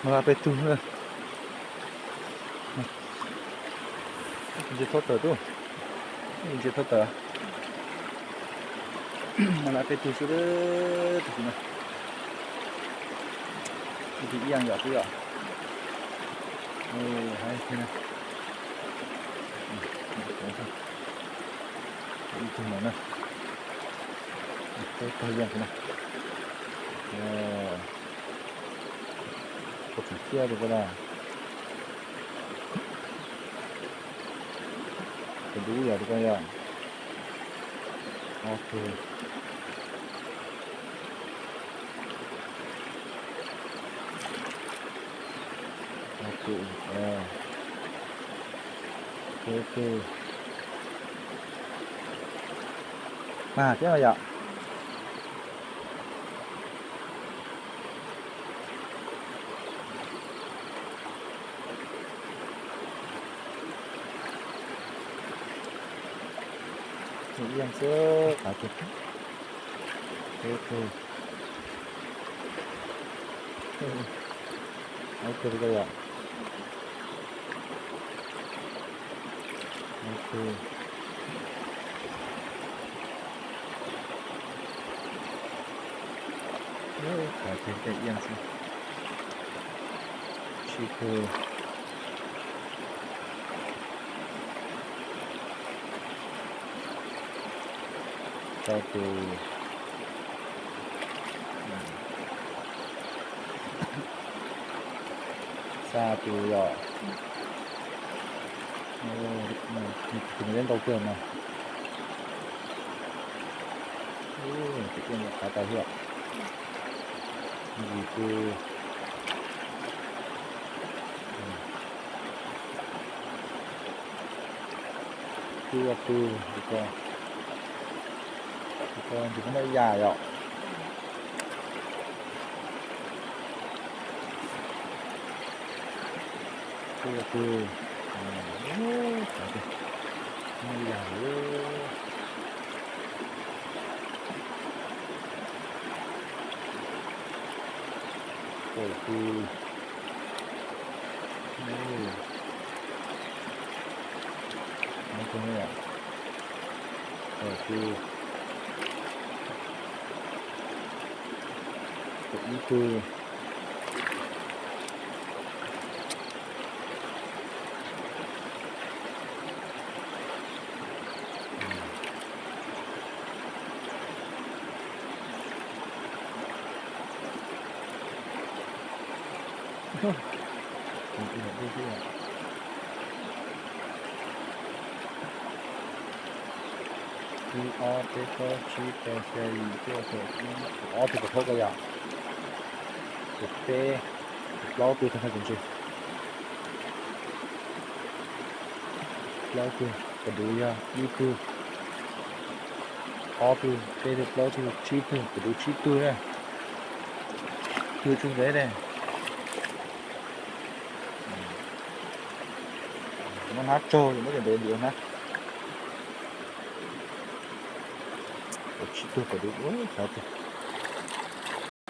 Mas peb tug na. Ntsia thauj tawm tub. Ntsia thauj tawm. Mas peb tug xwb, tus no. Ib tug ib yam yom tub yom. Haib thiab na. Ib tug no na. Peb tug ib yam na. Koj tseem ciaj rau koj na. Tus dub yog rau koj yog ob tug, ob tug, peb tug. Mas thiab mas yom. Ib yam xwb, qav tug, peb tug, ob tug rau koj yom. Ob tug. Qav tug tej ib yam xwb. Tsib tug. Rau tug. Xya tus yom. Tus no yeej ntau kawg mas. Tus no qav tas thiab. Yim tus. Cuaj tus, tus ko, tus ko ntshe muaj ib yam yom. Cuaj tus, muaj ib yam. Kaum tus. Kaum tus. Kaum ib tug. Ib, ob, peb, plaub, tsib, rau, xya, yim, cuaj, kaum ib, kaum ob tug puas thoob ko yom? Kaum peb, kaum plaub tug tag nrho kuv ntsia. Plaub tug, kav duv yog ib tug, ob tug, peb tug, plaub tug, tsib tug, kav duv tsib tug na. Tug tsuj ntev ne. Muab hnab tsaug muab cov ntev diav hnab. Kav tsib tug kav duv, xav tias